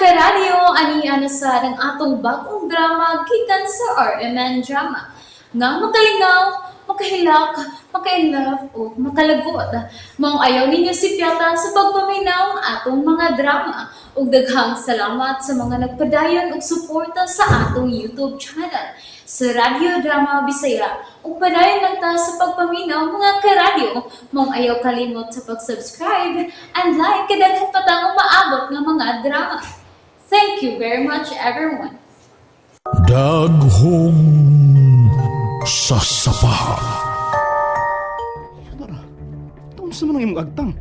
Karadyo, ani na sa ang atong bagong drama gikan sa RMN Drama. Nga makalingaw, makahilak, makainlove o makalagot. Maong ayaw ninyo sipyata sa pagpaminaw ang atong mga drama. Ug daghang salamat sa mga nagpadayon og suporta sa atong YouTube channel sa Radyo Drama Bisaya. Ug padayon lang ta sa pagpaminaw, mga karadyo. Maong ayaw kalimot sa pag-subscribe and like kay daghan pa tang umaabot nga mga drama. Thank you very much, everyone. Daghong sasapa. Tara, taon sa man ang imong agtang.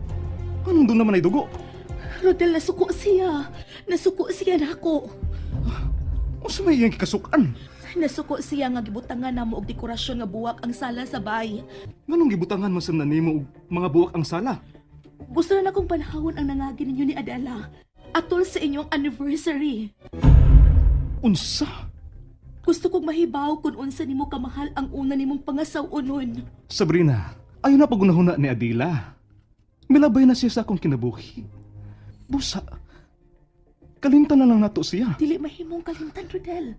Anong doon naman ay dugo? Rodel, nasuko siya. Nasuko siya nako. Unsa may iyang kikasukan? Nasuko siya nga gibutangan namo og dekorasyon nga buwak ang sala sa bay. Nganong gibutangan man sa nimo og mga buwak ang sala? Gusto na akong panahon ang nangagi ninyo ni Adela. Atol sa inyong anniversary. Unsa? Gusto kong mahibaw kung unsa nimo kamahal ang una nimong pangasaw-unon. Sabrina, ayaw na pagunahuna ni Adela. Milabay na siya sa akong kinabuhi. Busa, kalimtan na lang nato siya. Dili mahimong kalimtan, Rodel.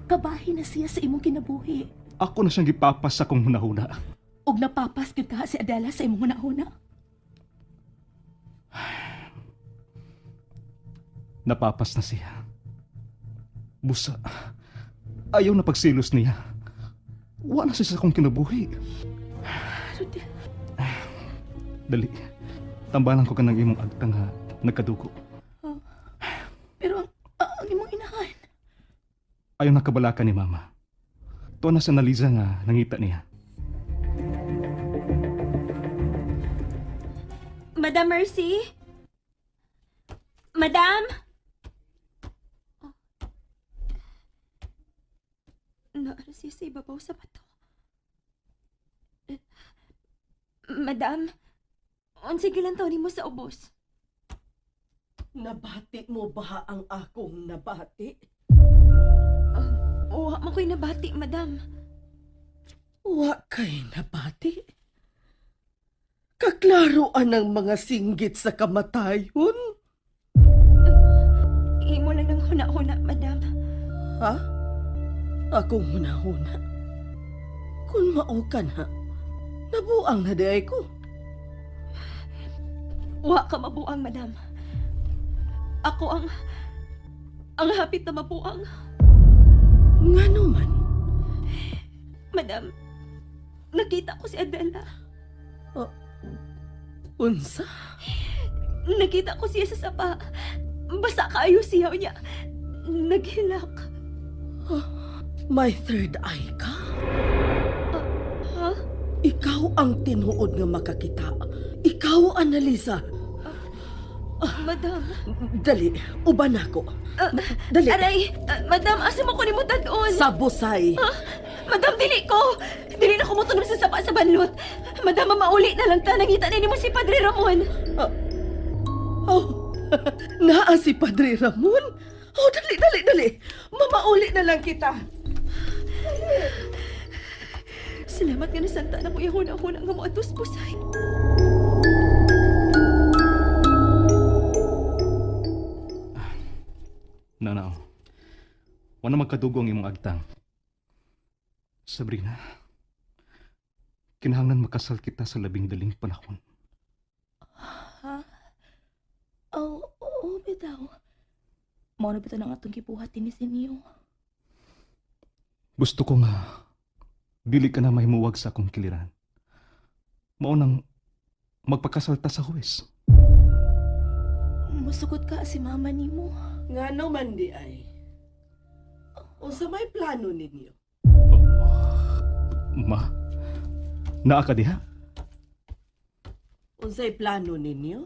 Kabahin na siya sa imong kinabuhi. Ako na siyang gipapas sa akong hunahuna. Og napapas gyud ka si Adela sa imong hunahuna. Napapas na siya. Busa, ayaw na pagsilos niya. Wa na siya sa akong kinabuhi. Rodel, Dali, tambalan ko ka ng imong agtang ha, nagkadugo. Pero ang imong inahan. Ayaw na kabalaka ni Mama. Tuwa na sa Naliza nga nangita niya. Madam Mercy? Madam? Oh. Naara siya sa ibabaw sa bato. Eh, Madam, unsay gilantaw nimo sa ubos? Nabati mo ba ang akong nabati? Wa man ko'y nabati, madam. Wa kay nabati? Kaklaroan ang mga singgit sa kamatayon? Imo lang ng huna-huna, madam. Ha? Akong hunahuna. Kung mao ka na, nabuang na di ay ko. Wa ka mabuang, madam. Ako ang hapit na mabuang. Ngano man, Madam, nakita ko si Adela. Unsa? Nakita ko siya sa sapa. Basa kaayo siya niya. Naghilak. May third eye ka? Ha? Ikaw ang tinuod nga makakita. Ikaw, Annalisa. Madam. Dali, uban ako. Dali. Aray, madam, asa mo ko nimo tad-on? Sa busay. Madam, dili ko. Dili na ko motunom sa sapa sa banlot. Madam, mamauli na lang ta. Nangita na nimo si Padre Ramon. Oh, naa si Padre Ramon. Oh, dali, dali, dali. Mamauli na lang kita. Salamat nga nasanta na ko ihuna-huna nga mo atos pusay. Nanao, wala magkadugo ang imong agtang. Sabrina, kinahanglan makasal kita sa labing daling panahon. Ha? Oh, oo, bitaw. Mao na bitaw nang atong gibuhat ni sinyo. Gusto ko nga, dili ka na mahimuwag sa akong kiliran. Mao nang magpakasal ta sa huwes. Musugot ka si mama nimo. Ngano man di ay. Unsa may plano ninyo? Ma, naa ka diha? Unsay plano ninyo?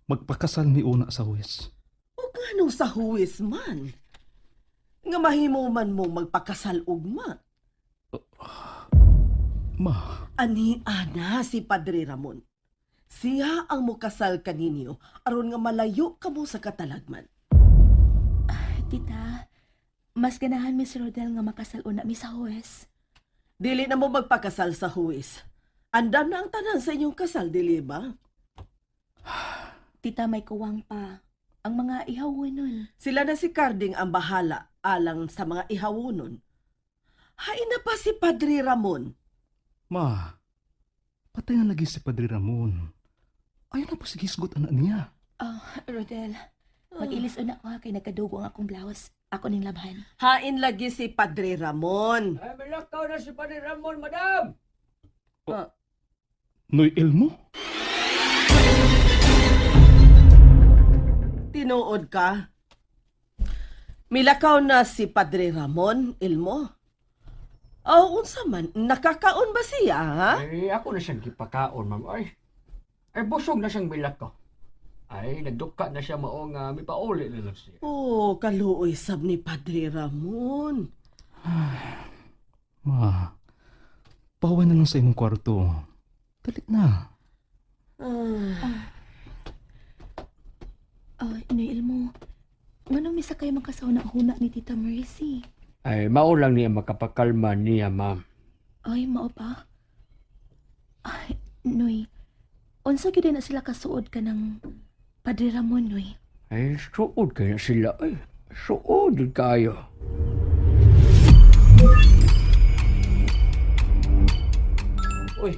Magpakasal mi una sa huwes. O ngano sa huwis man? Nga mahimo man mo magpakasal ugma. Ma, Ani ana si Padre Ramon. Siya ang mukasal kaninyo aron nga malayo kamo sa katalagman. Tita, mas ganahan mi si Rodel nga makasal una mi sa huwes. Dili na mo magpakasal sa huwis. Andam na ang tanan sa inyong kasal, dili ba? Tita, may kuwang pa. Ang mga ihawonon. Sila na si Carding ang bahala alang sa mga ihawonon. Hain na pa si Padre Ramon. Ma, patay na lagi si Padre Ramon. Ayaw na pa sige hisgot anak niya. Oh, Rodel, mag-ilis una ko ha kay nagkadugo ang akong blouse. Ako ning labhan. Hain lagi si Padre Ramon. Ay, milakaw na si Padre Ramon, madam! Noy Elmo? Tinuod ka? Milakaw na si Padre Ramon, Ilmo. Aw, unsa man, nakakaon ba siya, ha? Ay, ako na siyang gipakaon, ma'am. Ay, ay busog na siyang milakaw. Ay, nagduka na siya mao nga mipauli na lang siya. Oh, kaluoy sab ni Padre Ramon. Ma, pawa na lang sa imong kwarto. Dali na. Ah, Oh, Noy Elmo, nganong misa kayo magkasauna-huna ni Tita Mercy? Ay, mao lang niya makapakalma niya, ma'am. Ay, mao pa. Ay, Noy, unsa gyud na sila kasuod ka ng Padre Ramon, Noy? Ay, suod kayo sila. Ay, suod kayo. Uy,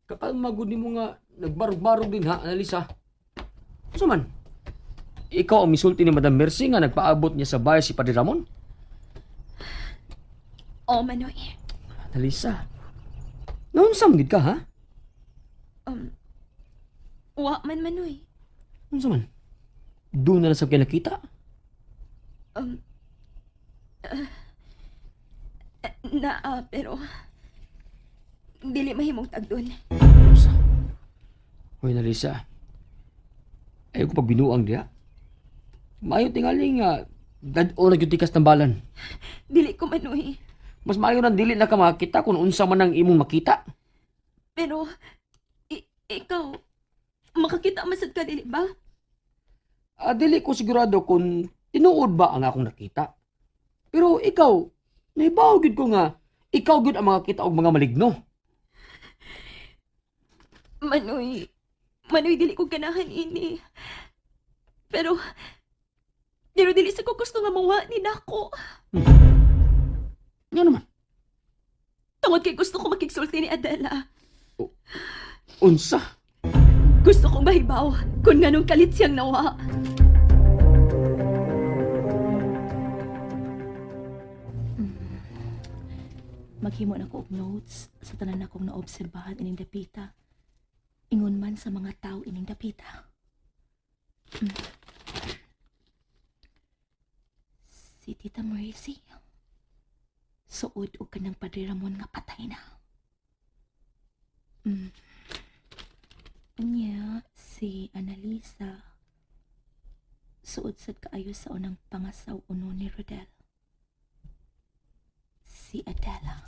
kakalma gud nimo nga nagbarog-barog din ha, Analisa. Unsa man? Ikaw ang misulti ni Madam Mercy nga nagpaabot niya sa bahay si Padre Ramon? Oh, Manoy. Analisa, naunsa man gid ka ha? Wa man, Manoy. Unsa man? Doon na lang sa kay nakita. Naa, pero dili mahimong tagdon. Unsa? Hoy, Analisa. Ayaw ko pagbinuang diha. Maayo tingali nga dad-o na gyud tikas tambalan. Dili ko, Manoy. Mas maayo nang dili na ka makita kung unsa man ang imong makita. Pero ikaw, makakita man sad ka, dili ba? Ah, dili ko sigurado kung tinuod ba ang akong nakita. Pero ikaw, naibaw gyud ko nga ikaw gyud ang makakita og mga maligno. Manoy, Manoy, dili ko ganahan ini. Pero, pero dili sa ko gusto nga mawa ni nako. Nga naman. Tungod kay gusto ko makigsulti ni Adela. Unsa? Gusto kong mahibaw kung nganong kalit siyang nawa. Maghimo na ko og notes sa tanan akong naobserbahan ining dapita. Ingon man sa mga tao ining dapita. Si Tita Mercy. Suod og kanang Padre Ramon nga patay na. Anya, si Annalisa. Suod sad kaayo sa unang pangasaw uno ni Rodel. Si Adela.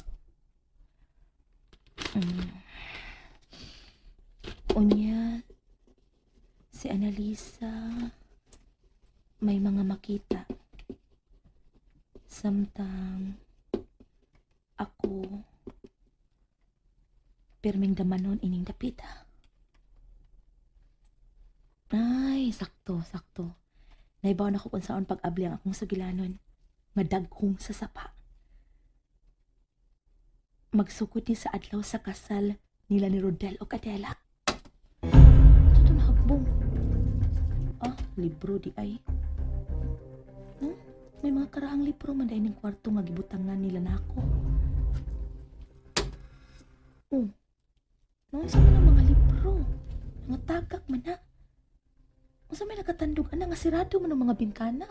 Unya, si Annalisa may mga makita. Samtang ako pirming damanon ining dapita. Ay, sakto, sakto. Naibaw na ko kung saan pag-abli ang akong sugilanon. Madaghong sa sapa. Magsugod ni sa adlaw sa kasal nila ni Rodel o Adela. Ito na hagbong. Ah, libro di ay. May mga karaang libro man dahil ng kwarto nga gibutangan nila nako. Oh, noon sa man ang mga libro. Mga tagak man na. Unsa may nakatandog ana nga sirado man ang mga bintana.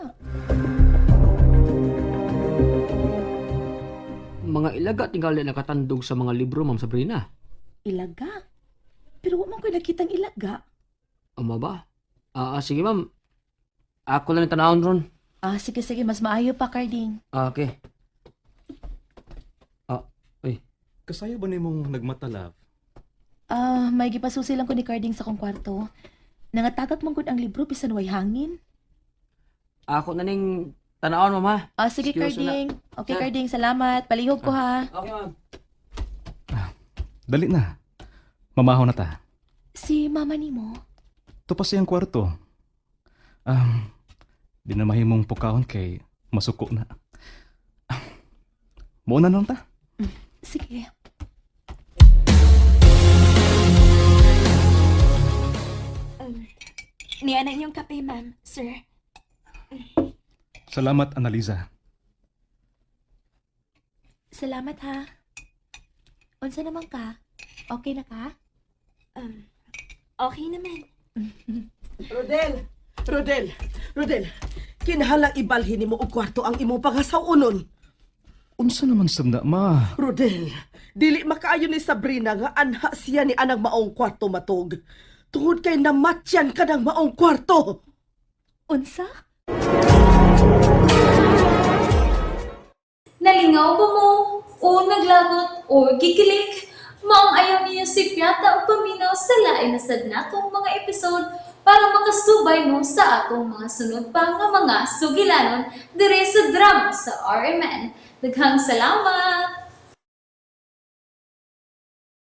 Mga ilaga tingali nakatandog sa mga libro, Ma'am Sabrina. Ilaga. Pero wa man ko'y nakitang ilaga. Ama ba? Ah, ah, sige ma'am. Ako lang yung tanawon ron. Ah, sige sige, mas maayo pa, Carding. Ah, okay. Ah, uy. Kasayo ba nimong nagmata, love? Ah, may gipasusi lang ko ni Carding sa kong kwarto. Nangatagak man gud ang libro bisan way hangin. Ako na ning tanawon, ma'am ha. Ah, sige, Excuse na. Carding. Okay, Sir. Carding, salamat. Palihog ko ha. Okay, ma'am. Dali na. Mamahaw na ta. Si mama nimo. Tupas siyang kwarto. Di na mahimong pukahon kay masuko na. Muna na lang ta. Sige. Niya na inyong kape, ma'am, sir. Salamat, Annalisa. Salamat ha. Unsa naman ka? Okay na ka? Okay naman. Rodel! Rodel! Rodel! Kinahanglang ibalhin nimo og kwarto ang imong pangasaw-unon. Unsa naman sab na, ma? Rodel, dili makaayo ni Sabrina nga anha siya ni anang maong kwarto matog. Tungod kay namatyan ka ng maong kwarto. Unsa? Nalingaw ba mo? O naglagot o gikilig? Maong ayaw niyo si Piata o paminaw sa lain na sad natong mga episode para makasubay mo sa atong mga sunod pa nga mga sugilanon dire sa drama sa RMN. Daghang salamat!